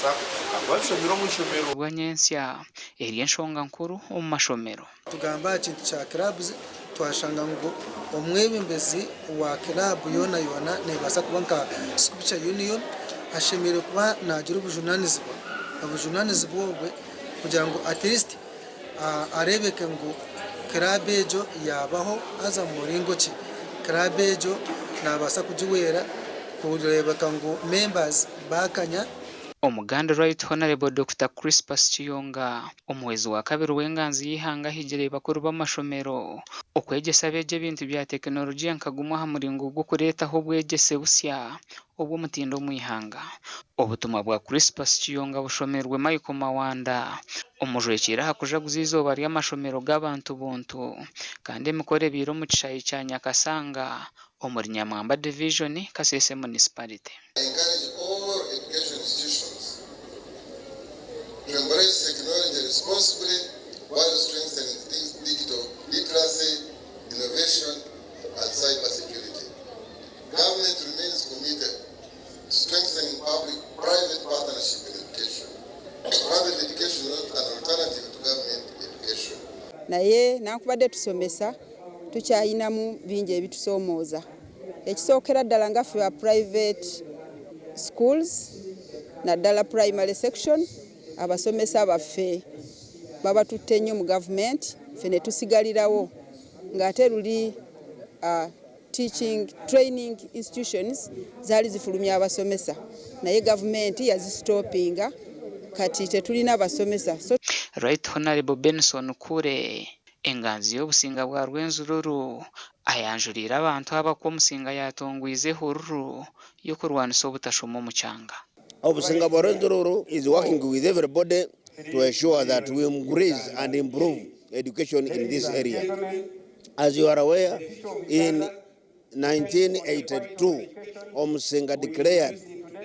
kubikozesa ahakuba bishomire omu ishomero. Bwa nyentsya eri enshonga nkuru omu mashomero. Tugamba aha kintu kya clubs twashanga ngu omwebembezi wa club yoona yoona nebaasa kuba nka Scripture Union ashemereire kuba nagira obujunanizibwa, obujunanizibwa obwe kugira ngu at least areebeke ngu club egyo yaabaho haza mu muringo ki. Club egyo nabaasa kugiweera kureebeka ngu members baakanya. Omuganda Right Honourable Dokita Crispus Kiyonga, omuhwezi wa kabiri w'enganzi y'eihanga ahigire bakuru b'amashomero okwegyesa abeegi ebintu bya tekinologiya nka gumwe aha muringo gw'okureetaho obwegyese busya obw'omutindo omu ihanga. Obutumwa bwa Crispus Kiyonga bushomirwe Michael Mawanda, omujwekiire aha kujaguza eizooba ry'amashomero g'abantu buntu kandi emikoro ebaire omu kishaayi kya Nyakasanga omuri Nyamwamba Divijoni, Kasese Munisparite. I encourage all education institutions to embrace technology responsibly while strengthening digital literacy, innovation and cyber security. Government remains committed to strengthening public-private partnership in education. Private education is not an alternative to government education. Naye nankubadde tusomesa tukyayinamu bingi ebitusoomooza. Ekisookera ddala nga ffe ba private schools naddala primary section abasomesa baffe babatutte nnyo mu gavumenti ffe ne tusigalirawo ng'ate luli uh, teaching training institutions zaali zifulumya abasomesa naye gavumenti yazisitopinga kati tetulina basomesa so Right Honourable Benson Kure Enganzi y'obusinga bwa Rwenzururu ayanjuriire abantu aba ku Omusinga yaatongwize ehururu y'okurwanisa obutashoma omu kyanga. Obusinga bwa Rwenzururu is working with everybody to ensure that we increase and improve education in this area. As you are aware, in 1982, Omusinga declared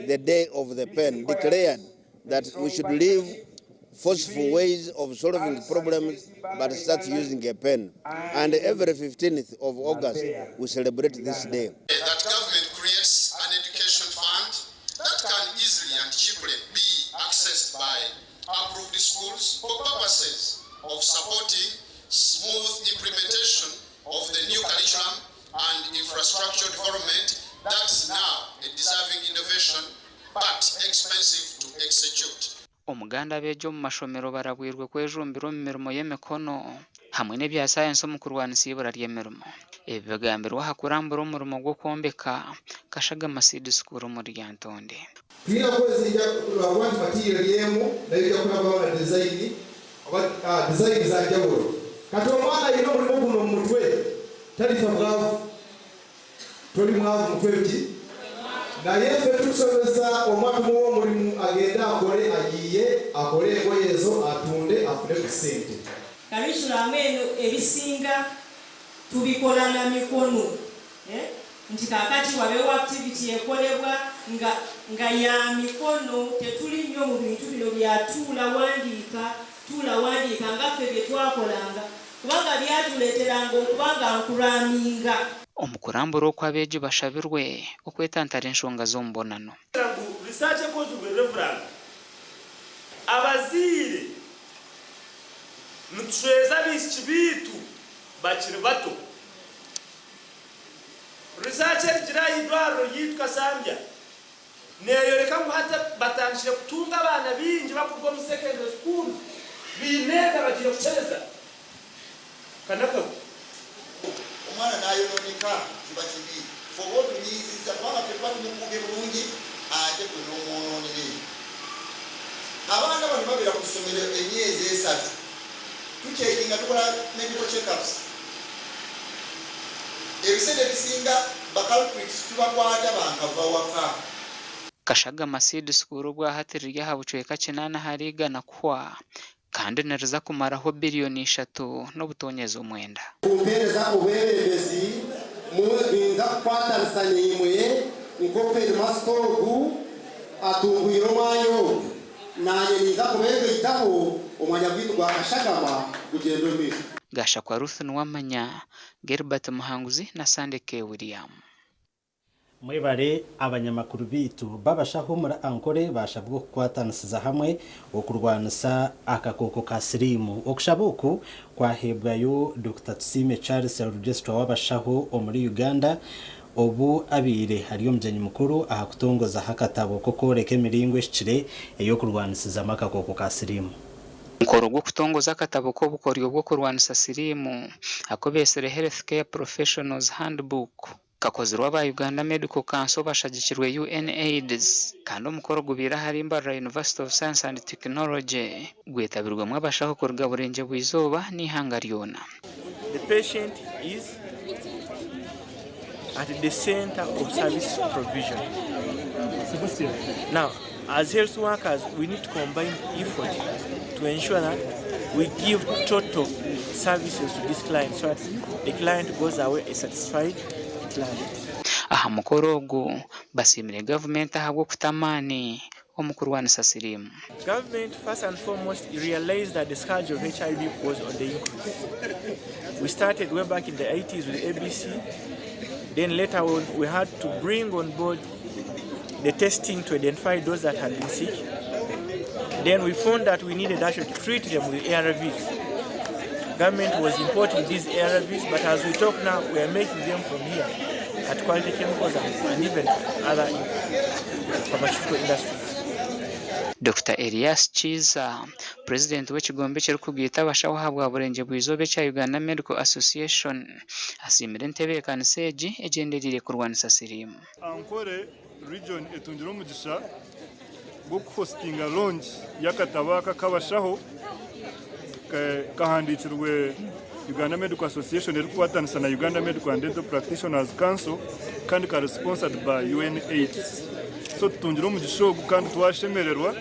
the day of the pen, declared that we should leave forceful ways of solving problems but start using a pen. And every 15th of August, we celebrate this day. That government creates an education fund that can easily and cheaply be accessed by approved schools for purposes of supporting smooth implementation of the new curriculum and infrastructure development that's now a deserving innovation but expensive to execute. Omuganda abeegi omu mashomero barabwirwe kwejumbira omu mirimo y'emikono hamwe n'ebya sayansi omu kurwanisa eibura ry'emirimo. Ebi bigambirwe aha kurambura omurimo gw'okwombeka Kashagama Seed School omuri Lyantonde. Twine kukozesa lwakuba nti material eri emu nayo eija kurabaho na design oba design za njawulo. Kati omwana aine omurimo guno omu mutwe tarifa bwavu. Tori mwavu mutwe ki? Naye ffe tukusomesa omwa tumuwe omulimu agende akole ayiiye akole engoye ezo atunde afune ku sente. Curriculum eno ebisinga tubikola na mikono eh, nti kakati wabeewo activity ekolebwa nga nga ya mikono, tetuli nnyo mu bintu bino bya tuula wandiika, tuula wandiika nga ffe bye twakolanga kubanga byatuleeteranga okuba nga nkuraminga. Omu kurambura oku abeegi bashabirwe okwetantara enshonga z'omubonano. Ngu research ekozirwe Rev. Abazaire nitushweza abaishiki baitu bakiri bato. Research erugire aha eidwariro ryaitu Kasambya neyoreka ngu hati batandikire kutunga abaana baingi bakuruga omu secondary schools baine enda bagiire kukyebeza. Aka n'akabi. Omwana nayonooneka kiba kibi ffe oba otunyiizizza kubanga ffe tuba tumukuumye bulungi ate gwe n'omwonoonera eyo. Abaana bano babeera ku ssomero emyezi esatu tucekinga tukola medical checkups. Ebiseera ebisinga ba culprits tubakwata bankava waka. Kashagama Seed School obwahati riri aha bucweka kinaana ahari igana kuhwa kandi niriza kumaraho biriyoni ishatu n'obutoonyeza omwenda. Kumpeereza obwebembezi, ninza kukwatanisa naimwe nk'oku hedimasita ogu atungwire omwanya ogu. Naanye ninza kubeegaitaho omwanya gwaitu gwa Kashagama gugyende omu maisho. Gashakwa Ruth Nuwamanya, Gilbert Muhanguzi na Sunday K. William. Mwebare abanyamakuru beitu b'abashaho omuri Ankole baashabwa okukwatanisiza hamwe okurwanisa akakooko ka siriimu. Okushaba oku kwaheebwayo Dokita Tusiime Charles Registrar w'abashaho omuri Uganda obu abaire ari omugyenyi mukuru aha kutongozaho akatabo k'okworeka emiringo ehikire ey'okurwanisizamu akakooko ka siriimu. Omukoro gw'okutongoza akatabo k'obukoryo bw'okurwanisa siriimu aku beetsire Health Care Professionals Handbook Kakozirwe aba Uganda Medical Council bashagikirwe UNAIDS kandi omukoro gubaire ahari Mbarara University of Science and Technology gwetabirwemu abashaho kuruga Burengyerwa-izooba n'eihanga ryona. The patient is at the center of service provision. Now, as health workers, we need to combine effort to ensure that we give total services to this client so that the client goes away a satisfied client. Aha mukoro ogu, basiimire gavumenti ahabw'okuta amaani omu kurwanisa siriimu. Government first and foremost realized that the scourge of HIV was on the increase. We started way back in the 80s with ABC. Then later on, we had to bring on board the testing to identify those that had been sick. Then we found that we needed actually to treat them with ARVs. Government was importing these ARVs, but as we talk now, we are making them from here at Quality Chemicals and, and even other pharmaceutical industries. Dokita Erias Kiiza, Purezidenti w'ekigombe ekirikugaita abashaho ahabwa Burengyerwa-izooba ekya Uganda Medical Association asiimire entebeekanisa egi egyendereire kurwanisa siriimu. Ankole region etungire omugisha gw'okuhostinga launch y'akatabo aka ak'abashaho kahandiikirwe Uganda Medical Association erikukwatanisa na Uganda Medical and Dental Practitioners Council kandi kari sponsored by UNAIDS. So tutungire omugisha ogu kandi twashemererwa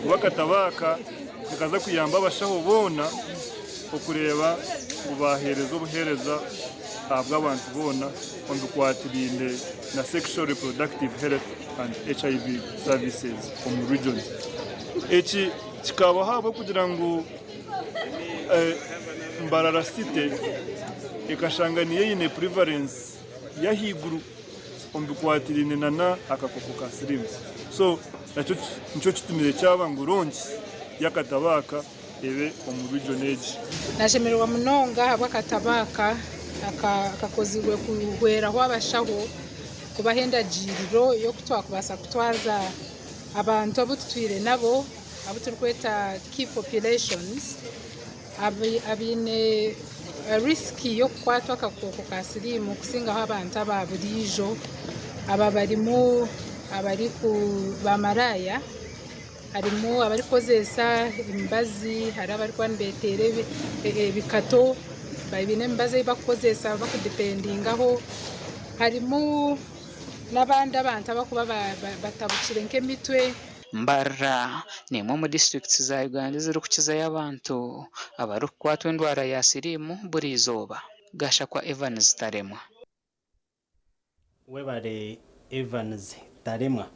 kuba akatabo aka nikaza kuyamba abashaho boona okureeba ngu baheereza obuheereza ahabw'abantu boona omu bikwatiraine na sexual reproductive health and HIV services omu region. Eki kikabaho ahabw'okugira ngu Mbarara City ekashanga niyo eine prevalence y'ahaiguru omu bikwatiraine nana akakooko ka siriimu. So nakyo nikyo kitumire kyaba ngu launch y'akatabo aka ebe omu region egi. Nashemererwa munonga ahabw'akatabo aka akakozirwe kuhweraho abashaho kubaha endagiiriro y'oku twakubaasa kutwaza abantu abu tutwire nabo abu turikweta key populations abaine risiki y'okukwatwa akakooko ka siriimu kusingaho abantu aba buriijo. Aba barimu abari bamaraaya, harimu abarikukozesa emibazi, hariho abarikuba nibeteera ebikato baine emibazi ei barikukozesa barikudipendingaho, harimu n'abandi abantu abarikuba batabukire nk'emitwe. Mbarara n'emwe omu disiturikiti za Uganda ezirikukizayo abantu abarikukwatwa endwara ya siriimu buri izooba. Gashakwa Evans Taremwa. Webare Evans Taremwa.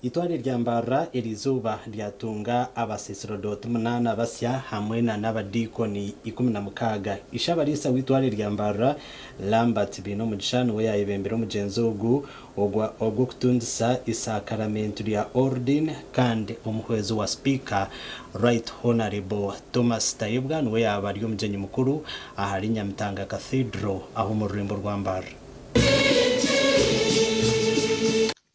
Eitware rya Mbarara eriizooba ryatunga abasaserodooti munaana basya hamwe na n'abadiikoni 16. Ishe-abariisa w'eitware rya Mbarara, Lambert Bainomugisha niwe yaayebembera omugyenzo ogu ogw'okutungisa eisakaramentu rya Ordin kandi omuhwezi wa Sipiika Right Honourable Thomas Tayebwa niwe yaaba ari omugyenyi mukuru ahari Nyamitanga Cathedral aha omu rurembo rwa Mbarara.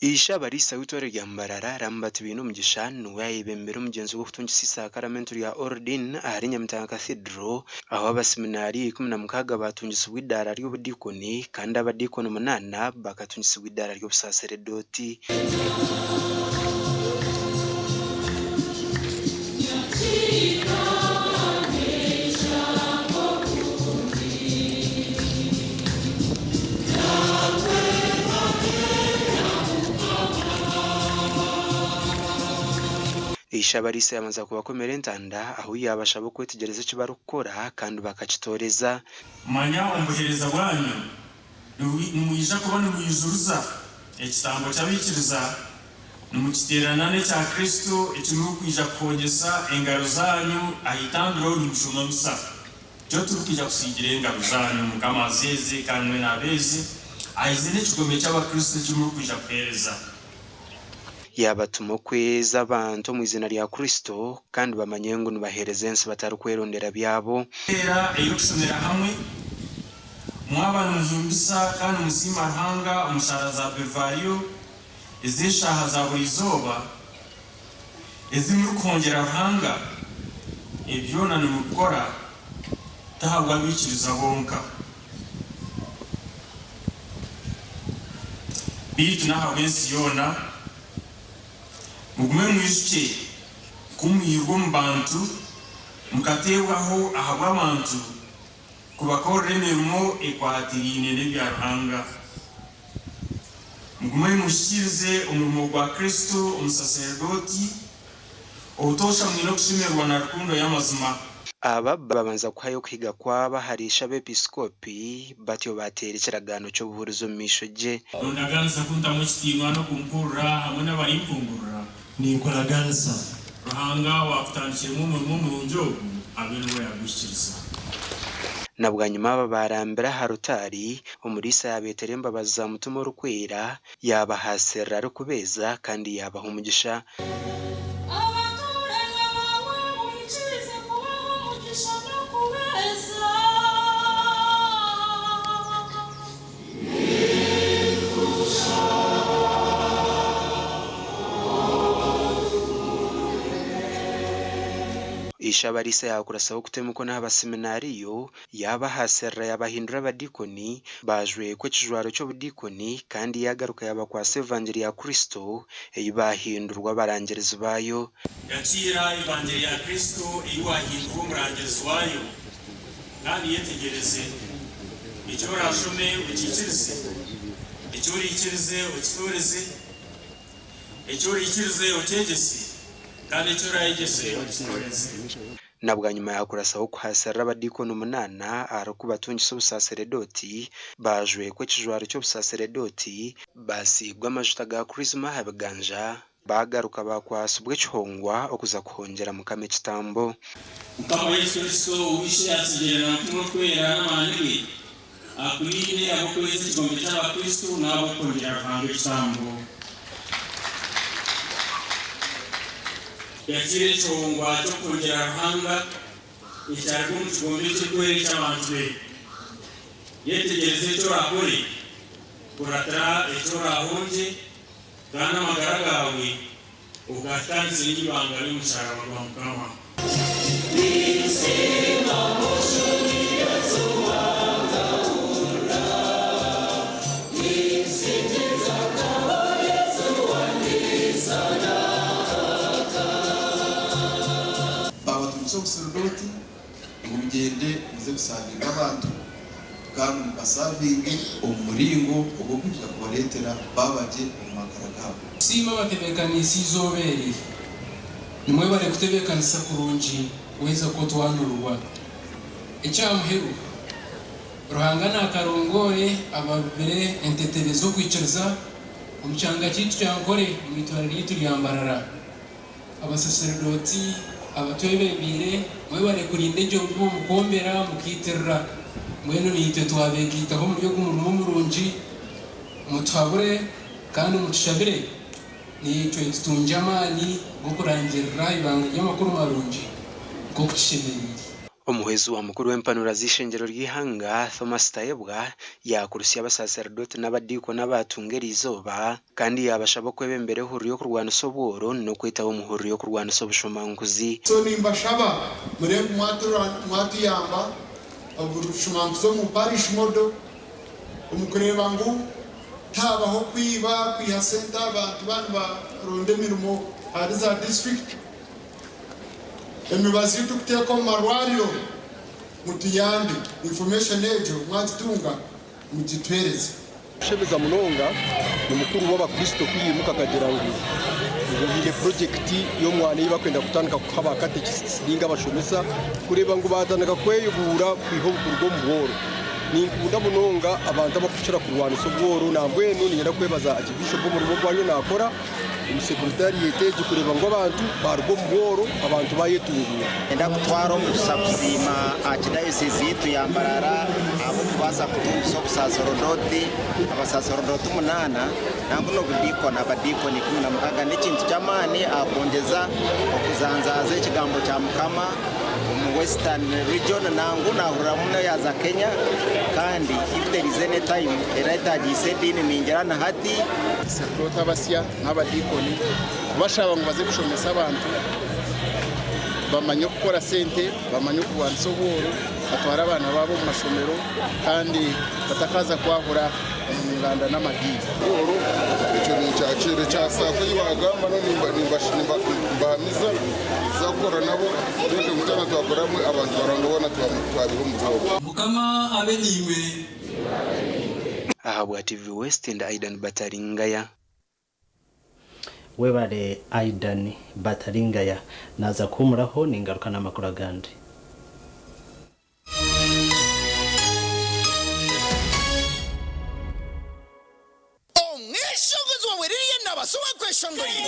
Ishe-abariisa w'eitware rya Mbarara, Lambert Bainomugisha niwe yaayebembera omugyenzo gw'okutungisa eisakaramentu rya Ordin ahari Nyamitanga Cathedral ahu abaseminaari 16 baatungisibwa eidaara ry'obudiikoni kandi abadiikoni munaana bakatungisibwa eidaara ry'obusaseredooti. Ishe-abariisa yaabanza kubakomera entanda ahu yaabashaba okwetegyereza eki barikukora kandi bakakitooreza. Manya omu buheereza bwanyu nimwija kuba nimwijuruza ekitambo ky'abaikiriza, nimukiteerana n'ekya Kristo eki murikwija kuhongyesa engaro zaanyu aha itambiro nimushoma misa. Nikyo turikwija kusiigira engaro zaanyu. Mukama azeeze kandi mwena abeeze. Ahize n'ekigombe ky'Abakristo eki murikwija kuheereza. Yaabatuma okweza abantu omu iziina rya Kristo, kandi bamanye ngu nibaheereza ensi batarikwerondera byabo. Embeera ey'okushomera hamwe, Mwaba nimuhimbisa kandi nimusiima Ruhanga omu shaara za Brevario ez'eshaaha za buri izooba ezi murikuhongyera Ruhanga, ebi byona nimubikora ti ahabw'abaikiriza bonka, beitu n'ahabw'ensi yoona. Mugume mwijukye ku mwihirwe omu bantu, mukateebwaho ahabw'abantu kubakorera emirimo ekwatiraine n'ebya Ruhanga. Mugume muhikiirize omurimo gwa Kristo omusaseredooti, obutoosha mwine okushemererwa na rukundo y'amazima. Aba babanza kuhayo okuhiga kwabo ahari Ishabepiskopi, batyo baateera ekiragaano ky'obuhurizi omu maisho gye. Nondaganisa kuntamu ekitiinwa n'okunkurira hamwe n'abarimpungurira. Ninkuraganisa. Ruhanga owaakutandikiremu omurimo murungi ogu abe niwe yaaguhikiriza. Na bwanyima aba baarambira aha rutaari, omuriisa yaabeetera embabazi za Mutima Orikwera, yaabahaasirira arikubeeza kandi yaabaha omugisha. Abaturanyi bawe oikirize kubaha omugisha n'okubeeza. Ishe abariisa yaakurasaho kuta emikono aha baseminariyo, yaabahaasirira yaabahindura abadiikoni, baajwekwa ekijwaro ky'obudiikoni, kandi yaagaruka yaabakwatsa evangiri ya Kristo, ei baahindurwa abarangirizi baayo. Yakiira evangiri ya Kristo ei waahindurwa omurangirizi waayo, kandi yetegyereze, eki oraashome okiikirize, eki oraikirize okitooreze, eki oraikirize okyegyese, kandi eki oraayegyese okitooreze. Na bwanyima yaakurasaho kuhaasirira abadiikoni munaana arikubatungisa obusaseredooti, baajwekwa ekijwaro ky'obusaseredooti, baasiigwa amajuta ga Kurizima aha biganja, baagaruka baakwatsibwa ekihongwa okuza kuhongyera Mukama ekitambo. Mukama Yesu Kristo, ou Ishe yaatsigiire na Mutima Orikwera n'amaani ge, akurinde ab'okweza ekigombe ky'Abakristo n'ab'okuhongyera Ruhanga ekitambo. Yakiire ekihongwa ky'okuhongyera Ruhanga ekyaruga omu kigombe ekirikwera eky'abantu be. Yetegyereze eki oraakore, kuratira eki oraahongye, kandi amagara gaawe ogahikaanise n'eibanga ry'omusharaba gwa Mukama. Baabatungisa obusaseredooti ngu mugyende muze kusavinga abantu kandi mubasaavinge omu muringo ogw'okwija kubareetera baaba gye omu magara gaabo. Tusiima abatebeekaniise eizooba eri. Nimwebare kutebeekanisa kurungi weeza ku otwanurwa. Eky'aha muheru, Ruhanga naakarongoore ababibire entetere z'okwikiriza omu kyanga kyaitu kya Nkore omu itware ryaitu rya Mbarara. Abasaserdooti abatwebembeire, mwebare kurinda egyo mbibo mukwombera mukaitirira. Mbwenu naitwe twabegaitaho omuri ogu murimo murungi, mutuhabure kandi mutushabire naitwe tutungye amaani g'okurangirira eibanga ry'amakuru marungi nk'oku kishemereire. Omuhwezi wa mukuru w'empanura z'eishengyero ry'eihanga, Thomas Tayebwa, yaakurusya abasaserdooti n'abadiikoni abaatunga eriizooba kandi yaabashaba okwebembera ehururu y'okurwanisa obworo n'okwetaba omu hururu y'okurwanisa obushomankuzi. So nimbashaba mureebe mwatuyamba obushomankuzi omu parish model omu kureeba ngu tihabaho kwiba, kwiha sente aha bantu baaba nibaronda emirimo ahari za district. Emibazi ei turikuteeka omu marwariro mutuyambe information egyo mwagitunga mugituhereze. Kushemeza munonga ni mukuru w'abakristo ku yaimuka akagira ngu haine purojekiti y'omwana ei barikwenda kutandika kuha ba katekisiti nainga abashomesa kureeba ngu baatandika kweyubuura kwiha obukuruga omu bworo. Ninkunda munonga abantu abarikukira kurwanisa obworo nambwenu niinyenda kwebaza Archbishop omurimo ogu ariyo naakora. omu secretariat egi kureeba ngu abantu baaruga omu bworo abantu baayetunguura. Niinyenda kutwara omugisa kusiima Archdiocese yaitu ya Mbarara ahabw'okubaasa kutungisa obusaserodooti, abasaserodooti munaana nangwa n'obudiikoni, abadiikoni 16. N'ekintu ky'amaani aha kwongyeza okuzanzaaza ekigambo kya Mukama omu Western Region nangwa nahurira muno yaaza Kenya kandi if there is any time eretaagisa ediini ningira ni hati. Abasaserodooti abasya n'abadiikoni kubashaba ngu baze kushomesa abantu bamanye okukora sente, bamanye okurwanisa obworo, batware abaana baabo omu mashomero kandi batakaaza kwahura omu nganda n'amadiini. Obworo ekyo ninkyakira ekya saako ei waagamba no nimbahamiza nituza kukora nabo twete ngu twena twakora hamwe abantu ba Ruhanga boona twabiiha omu bworo. Mukama abe naimwe. Ahabwa TV West ndi Aidan Bataringaya. Webare Aidan Bataringaya. Naaza kuhuumuraho ningaruka n'amakuru agandi. Omweshongozi wawe Lilian Nabaasa owakweshongorire.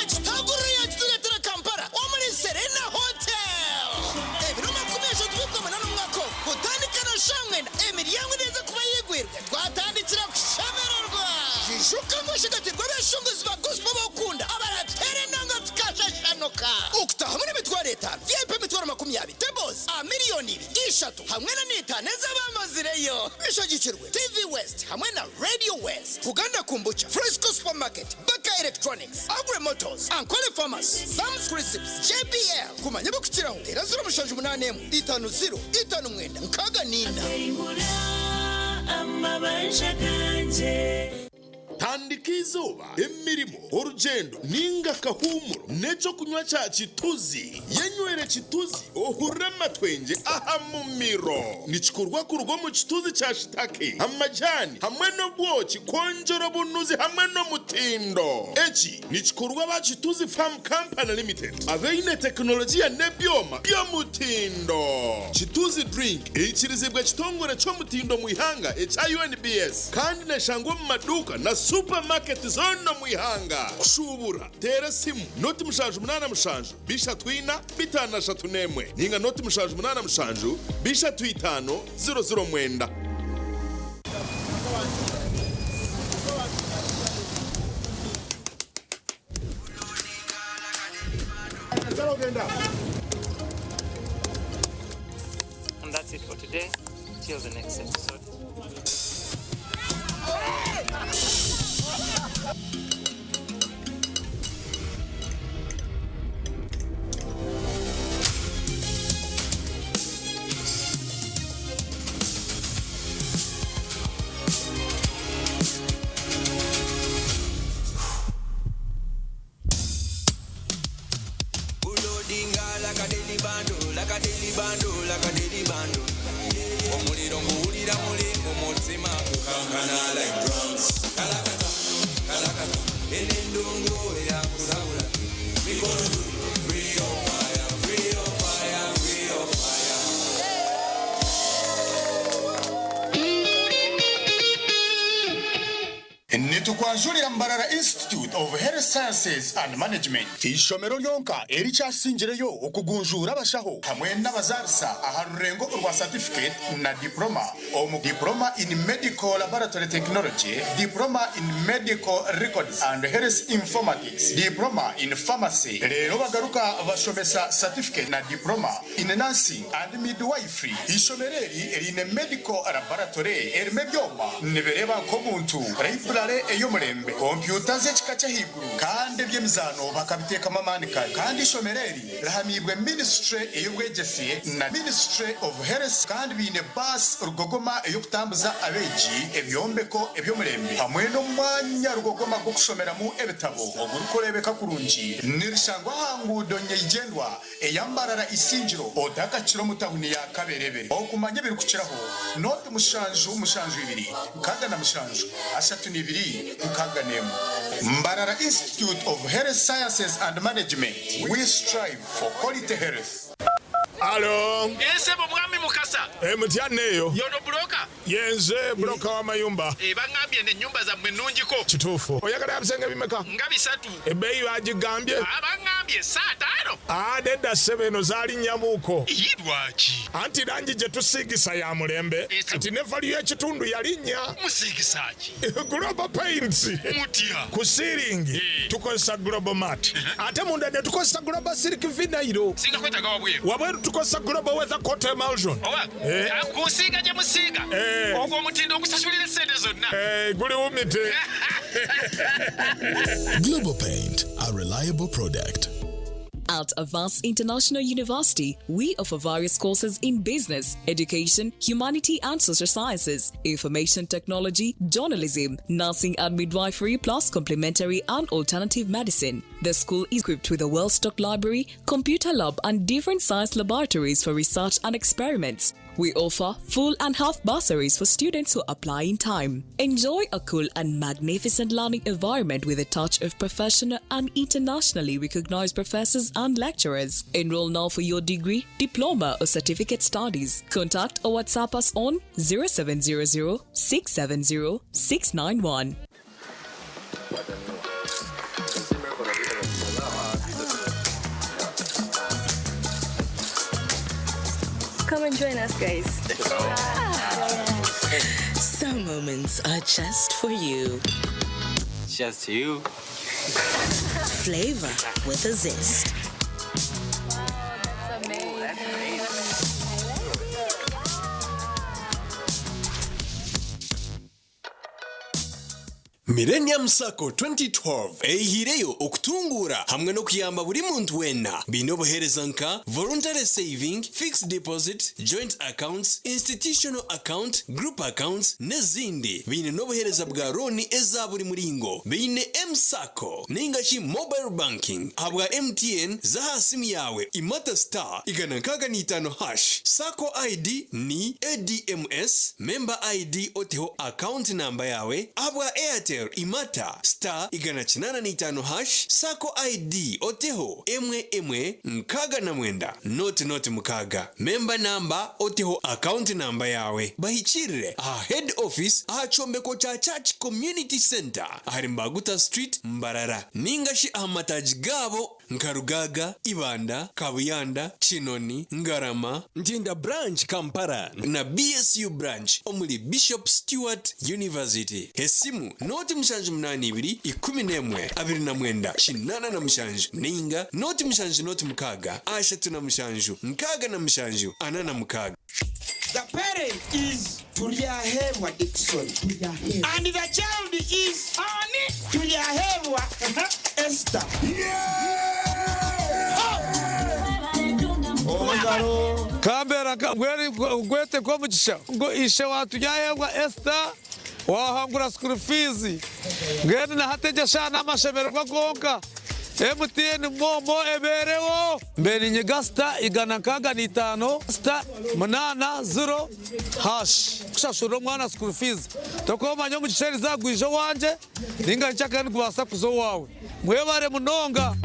Ekitaguriro yakitureetera Kampala omuri Serena Hotel ebiro 38 omwaka ogu kutandika na shaaha mwenda emiryango neeza kuba eyigwirwe twatandikira kushemererwa. Ijuka ngu oshagatirwe abeshongozi ba gospel abokukunda abarateera enanga tukashashanuka. Okutahamu n'emitwaro etaano, VIP emitwaro 20, tables aha miriyoni ibiri, ishatu hamwe na n'etaano ez'abamazireyo. Bishagikirwe TV West hamwe na Radio West, Buganda Kombucha, Fresco Supermarket, Baka Electronics, Agri Motors, Ankole Pharmacy, Sam's Crisps, JBL. Kumanya ebirikukiraho, teera 078 50 59 64. Tandika eizooba, emirimo, orugyendo ninga akahuumuro n'ekyokunywa kya Kituzi. Yenywere Kituzi ohurire amatwengye aha mumiro. Nikikorwa kuruga omu kituzi kya shitake, amajaani hamwe n'obwoki kwongyera obunuzi hamwe n'omutindo. Eki nikikorwa aba Kituzi Farm Company Limited abaine tekinologiya n'ebyoma by'omutindo. Kituzi Drink eikirizibwe ekitongore ky'omutindo omu ihanga ekya UNBS kandi neshangwa omu maduuka na supamaketi zoona omu ihanga. Kushuubura, teera esimu 0 787 3 4 5 31 ninga 0 787 3 5 0 0 9. And that's it for today. Till the next episode. Ulodinga like a daily bando, like a daily bando, like a daily bando. Omuliro nguwulira muli mu mutima gukankana like drums. Kalakata, kalakata, eno endongo eyakusabula. Mikono juu, free your fire, free your fire, free your fire. Nitukwanjurira Mbarara Institute of Health Sciences and Management, eishomero ryonka erikyasingireyo okugunjuura abashaho hamwe n'abazaarisa aha rurengo orwa certificate na diploma omu diploma in medical laboratory technology, diploma in medical records and health informatics, diploma in pharmacy. Reero bagaruka bashomesa certificate na diploma in nursing and midwifery. Ishomero eri riine medical laboratory erimu ebyoma nibireeba nk'omuntu, library ey'omurembe, kompyuta z'ekika ky'ahaiguru kandi eby'emizaano bakabiteekamu amaani kare. Kandi ishomero eri rihamiibwe ministry ey'obwegyese na ministry of health kandi biine baasi rugogoma ey'okutambuza abeegi, ebyombeko eby'omurembe hamwe n'omwanya rugogoma gw'okushomeramu ebitabo ogurikureebeka kurungi. Nirishangwa aha nguudo nyeigyendwa eya Mbarara Isingiro otakakira omu tawuni ya Kaberebere. Okumanya ebirikukiraho, 0 7 7 2 67 32 61. Mbarara Institute of Health Sciences and Management, we strive for quality health. Alo. Ee sebo mwami Mukasa. Ee mutya neeyo. Yono buroka. Yenze buloka w'amayumba. Eh, bangambye nti ennyumba zammwe nnungiko. Kituufu. Oyagala ya bisenge bimeka? Nga bisatu. Ebbeeyi baagigambye? Ah, bangambye saataano. Ah, nedda ssebo eno zaalinnyamuuko. Ii, lwaki? Anti langi gye tusiigisa ya mulembe. Kati ne valiyu y'ekitundu yalinnya. Musiigisa ki? Global Paints. Mutya? Ku siiringi tukozesa Global Mat. Ate munda ne tukozesa Global Silk Vinyl. Singa kwetaaga wabweru. Wabweru tukozesa Global Weather Coat Emulsion. Oba Eh. ah, ku nsiiga gye musiiga. Eh. Ogwo omutindo ogusasulira essente zonna. Eh, guli wumite. Global Paint, a reliable product. At Avance International University, we offer various courses in business, education, humanity and social sciences, information technology, journalism, nursing and midwifery, plus complementary and alternative medicine. The school is equipped with a well stocked library, computer lab, and different science laboratories for research and experiments. We offer full and half bursaries for students who apply in time. Enjoy a cool and magnificent learning environment with a touch of professional and internationally recognized professors and lecturers. Enroll now for your degree, diploma, or certificate studies. Contact or WhatsApp us on 0700 670 691. Come and join us, guys. Some moments are just for you. Just you. Flavor with a zest. Millennium Sacco 2012 eyihireyo okutunguura hamwe n'okuyamba buri muntu weena. Baine obuheereza nka voluntary saving, fixed deposit, joint accounts, institutional account, group accounts n'ezindi. Baine n'obuheereza bwa looni eza buri muringo. Baine M-Sacco ninga shi mobile banking ahabwa MTN z'aha simu yawe imata star 165 hash. Sacco ID ni ADMS, member ID oteho account number yawe ahabwa Airtel imata star 185 hash Sacco ID oteho emwe emwe 69 noti noti 6 member number oteho account number yawe bahikirire aha head office aha kyombeko kya Church Community Center ahari Mbaguta Street Mbarara ningashi aha mataagi gaabo nka Rugaga, Ibanda, Kabuyanda, Kinoni, Ngarama, Ntinda Branch Kampala na BSU Branch omuri Bishop Stewart University. Esimu noti 782 11 29 87 ninga noti 7 06 37 66 The parent is Turyahebwa Dixon. And the child is Ani Turyahebwa Esther. Kambera ngwete komugisha ngo ishe waturyahebwa Esther wahangura school fees ngende nahategesha n'amashemererwa gonka MTN momo eberewo mbere nyiga star 165 star 80 hash kushashura omwana school fees tokomanya omugisha erizagwija owangye ninga nkyakandi nikubaasa kuza owaawe mwebare munonga.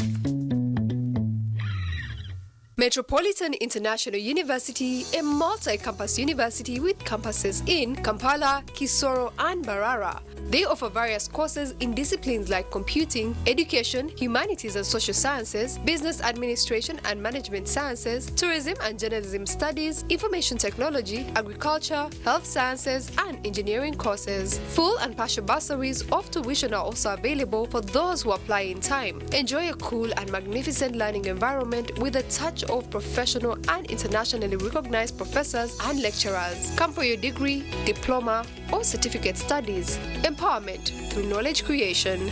Metropolitan International University, a multi-campus university with campuses in Kampala, Kisoro, and Mbarara. They offer various courses in disciplines like computing, education, humanities and social sciences, business administration and management sciences, tourism and journalism studies, information technology, agriculture, health sciences, and engineering courses. Full and partial bursaries of tuition are also available for those who apply in time. Enjoy a cool and magnificent learning environment with a touch of professional and internationally recognized professors and lecturers. Come for your degree, diploma, or certificate studies. Empowerment through knowledge creation.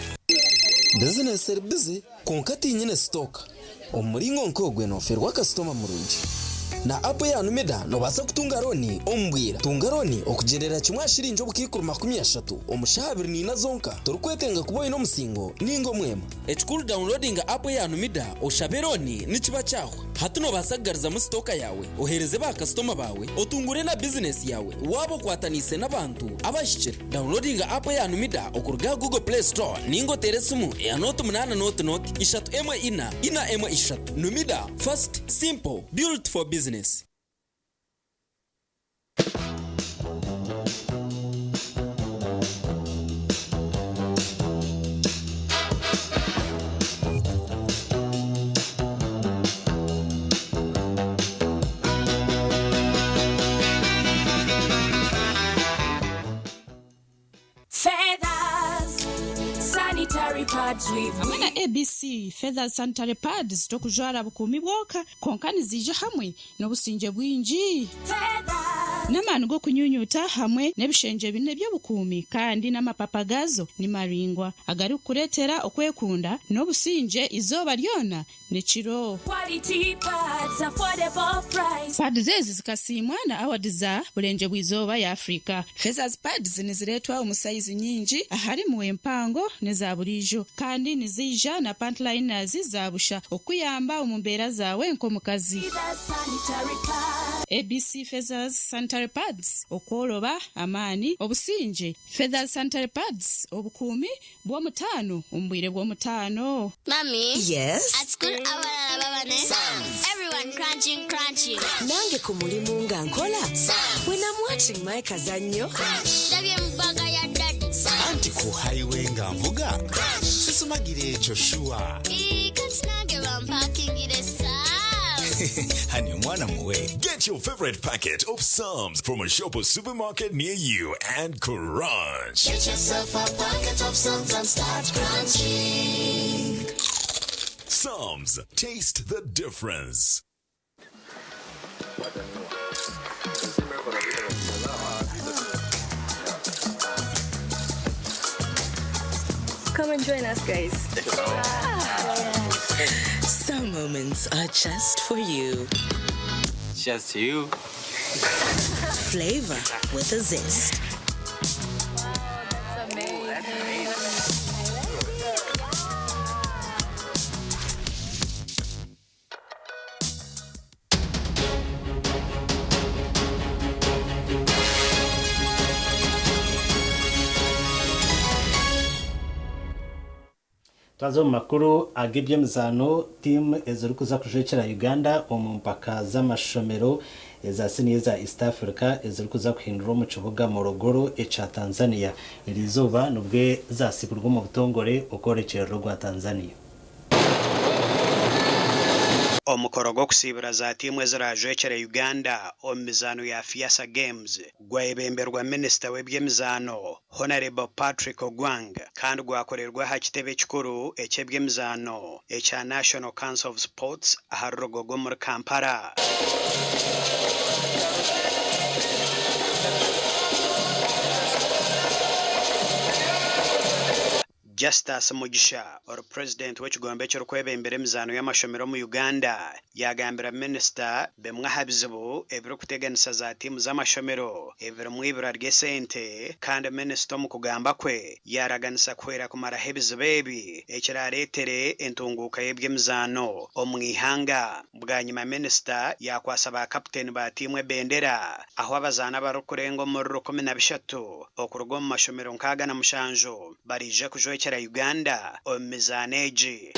Bizinesi eri bize kwonka tinyine sitoka. Omu muringo nk'ogwe noferwa kasitoma murungi. Na apu ya Numida nobaasa kutunga looni omu bwira. Tunga looni okugyerera kimwe aha shiringi obukaikuru 30 omu shaaha 24 zonka. Torikwetenga kuba oine omusingo ninga omwema. Ekikuru downloadinga app ya Numida oshabe looni nikiba kyahwa. Hati nobaasa kugarizamu sitoka yaawe, oheereze baakasitoma baawe, otungure na bizinesi yaawe waaba okwataniise n'abantu abahikire. Downloadinga app ya Numida okuruga aha Google Play Store ninga oteere esimu eya 0 8 0 0 3 1 4 4 1 3. Numida, fast, simple, built for business. Sanitary pads with Hamwe na ABC Feathers Sanitary Pads tokujwara bukuumi bwonka kwonka niziija hamwe n'obusingye bwingi n'amaani g'okunyunyuta hamwe n'ebishengye bina eby'obukuumi kandi n'amapapa gaazo ni maraingwa agarikukureetera okwekunda n'obusingye eizooba ryona n'ekiro. Quality pads, affordable price. Pads ezi zikasiimwa na awadi za Burengye bw'Eizooba ya Afrika. Feathers Pads nizireetwa omu sayizi nyingi aharimu empango n'eza buriijo kandi niziija na pant liners za busha okukuyamba omu mbeera zaawe nk'omukazi. Feathers Sanitary Pads. ABC Feathers Sanitary Pads, Okworoba, amaani, obusingye. Feathers Sanitary Pads, Obukuumi bw'omutaano omu bwire bw'omutaano. Mummy. Yes? At school abalala baba ne Everyone crunching crunching. Nange ku mulimu nga nkola. When I'm watching my kazannyo. Ndabye mu bag ya daddy. Anti ku highway nga nvuga sisumagira ekyo sure. Ii, kati nange bampakingire Psalms. Honey, omwana muwe. Get your favorite packet of Psalms from a shop or supermarket near you and crunch. Get yourself a packet of Psalms and start crunching. Psalms, taste the difference. Come and join us, guys. Some moments are just for you. Just you. Flavor with a zest. Amazing. Twaza omu makuru ag'eby'emizaano, tiimu ezirikuza kujwekyera Uganda omu mpaka z'amashomero eza siniya eza East Africa ezirikuza kuhindurwa omu kibuga Morogoro ekya Tanzania eriizooba nibwe zasiburwa omu butongore okworekyerera ogwa Tanzania. Omukoro gw'okusiibura za tiimu eziraajwekyere Uganda omu mizaano ya FEASSSA Games gwayebemberwa minisita w'eby'emizaano, Honarebo Patrick Ogwang kandi gwakorerwa aha kitebe ekikuru eky'eby'emizaano ekya National Council of Sports ahari Rugogo omuri Kampala. Justus Mugisha, ori Purezidenti w'ekigombe ekirikwebembera emizaano y'amashomero omu Uganda yaagambira minisita bimwe aha bizibu ebirikuteganisa za tiimu z'amashomero ebirimu eibura ry'esente kandi minisita omu kugamba kwe yaaraganisa kuhwera kumaraho ebizibu ebi ekiraareetere entunguuka y'eby'emizaano omu ihanga. Bwanyima minisita yaakwasa ba kaputeni ba tiimu ebendera ahu abazaani abarikurenga omuri 13 okuruga omu mashomero 67 baraije kujwekyera Uganda omu mizaano egi.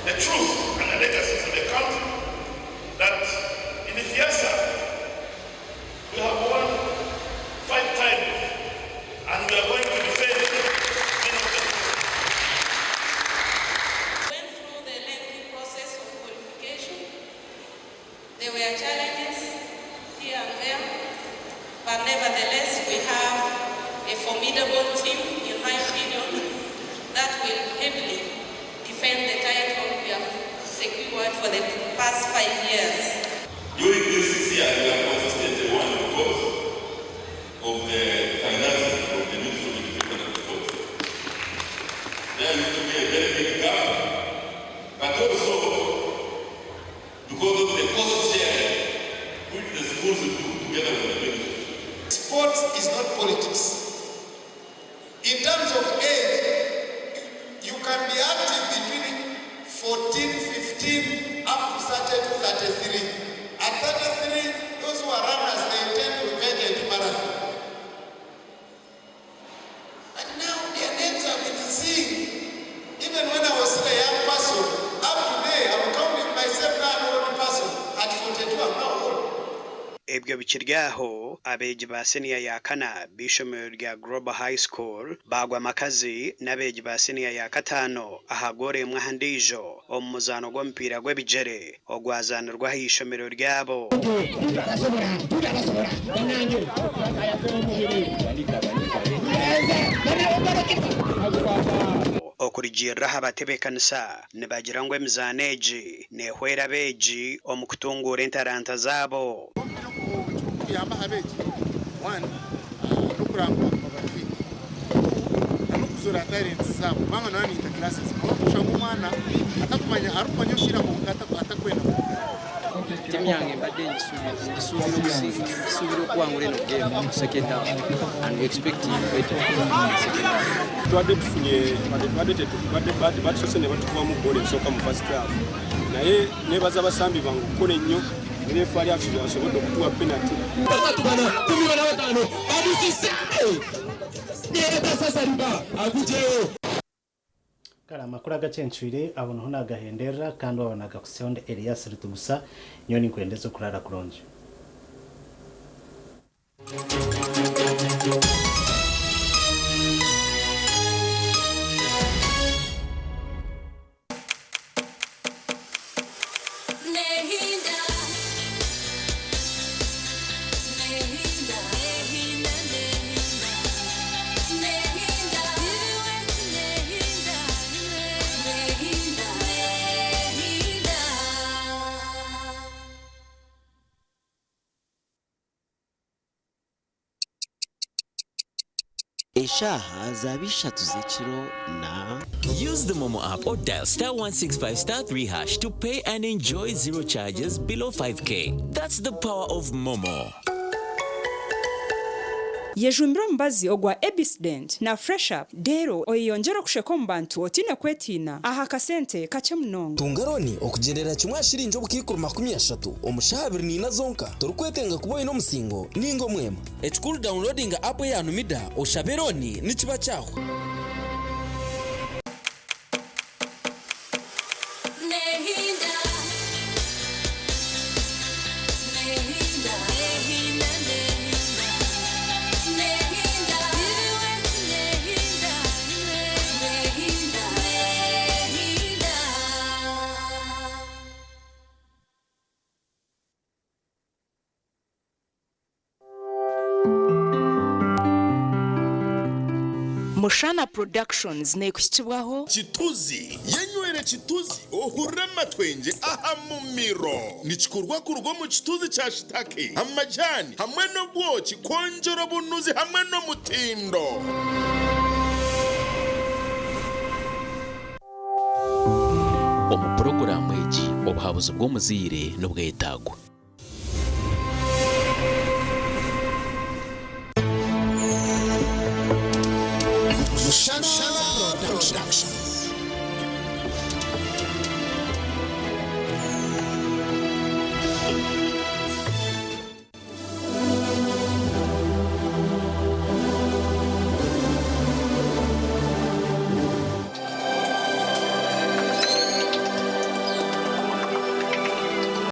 The truth and the legacy for the country that in the FEASSSA we have won 5 times and we are going to defend many of them. Went through the lengthy process of qualification. There were challenges here and there, but nevertheless we have a formidable team, in my opinion, that will heavily defend the title we have secured for the past 5 years. During this 6 years, we have consistently won because of the financing from the Ministry of Education and Sports. There used to be a very big gap, but also because of the cost sharing, which the schools do together with the ministry. Sports is not politics. In terms of age, you can be active between 14, 15, up to 30 to 33. At 33, those who are runners, they tend to venture into marathon. But now their names have been seen. Even when I was still a young person, up to today, I'm counting myself now an old person. At 42, I'm now old. Ebyo bikiri. Tukiri aho, abeegi ba siniya ya kana b'eishomero rya Global High School baagwa amakazi n'abeegi ba siniya ya kataano aha goolo emwe aha ndiijo omu muzaano gw'omupiira gw'ebigyere ogwazaanirwe aha ishomero ryabo. Okurugiirira aha batebeekanisa, nibagira ngu emizaano egi neehwera abeegi omu kutunguura entaranta zaabo. Kuyamba aha beegi, one, n'okuranga baguma bari fit, two, n'okuzoora talents zaabo kubanga nooba niita classes ahabw'okushanga omwana atakumanya arikumanya omupiira kwonka atakwenda kugukora. Tiimu yange mbadde ngisuubira okuwangula eno game mu second half and we expecting better in the second half. Tubadde tufunye tubadde tubadde batusoose ne batukubamu goolo esooka mu first half, naye nebaza abasambi bange okukola ennyo ne refaali asobodde okutuwa penalty. Kale amakuru agacencwire aho niho nagahenderera kandi waaba nagakuhitsyaho ndi Elias Ritugusa, nyowe ninkwendeza okuraara kurungi. Nehinda. Nehinda. Nehinda, nehinda. Nehinda. Nehinda. Nehinda. Nehinda. Eshaaha zaaba ishatu z'ekiro na Use the Momo app or dial star 165 star 3 hash to pay and enjoy zero charges below 5K. That's the power of Momo. Yejumbire omubazi ogwa Ebisdent na Fresh Up, reero oyeyongyere okusheka omu bantu otaine kwetiina aha kasente kakye munonga. Tunga looni okugyendera kimwe aha shiringi obukaikuru 30 omu shaaha 24 zonka torikwetenga kuba oine omusingo ninga omwema. Ekikuru downloadinga app eya Numida oshabe looni nikiba kyahwa. Nehinda. Nehinda. Nehinda, nehinda. Nehinda. Nehinda. Nehinda. Nehinda. Mushana Productions neekuhikibwaho. Kituzi yenywere kituzi ohurire amatwengye aha mumiro. Nikikorwa kuruga omu kituzi kya shitake, amajani hamwe n'obwoki kwongyera obunuzi hamwe n'omutindo. Omu puroguraamu egi, obuhabuzi bw'omuzaire nibwetaagwa. Mushana Production.